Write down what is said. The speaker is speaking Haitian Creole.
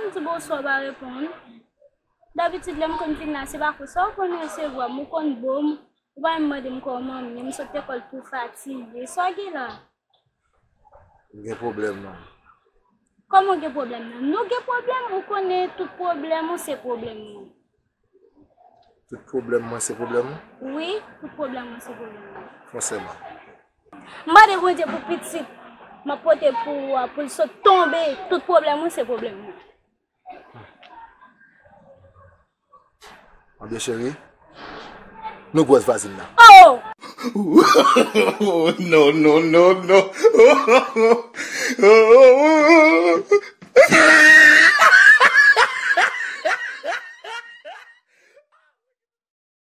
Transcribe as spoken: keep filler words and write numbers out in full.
M di bonswa, w pa reponn. Dabitid, lè m konn vin la, se pa fòt sa, ou konn resevwa m, ou konn bo m, ou pa menm mande m kòman m ye, m sot lekòl tou fatige. Sa w gen la? M gen pwoblèm, non. Kòman w gen pwoblèm, non? Nou gen pwoblèm, ou konnen tout pwoblèm ou se pwoblèm mwen. Tout pwoblèm mwen se pwoblèm ou? Wi, tout pwoblèm mwen se pwoblèm mwen. Fòseman. M mande Bondye pou pitit m ap pote pou ou a, pou l sot tonbe, tout pwoblèm ou se pwoblèm mwen. Anbyen cheri, nou gwòs vwazin nan. Oh! Oh, no, no, no, no.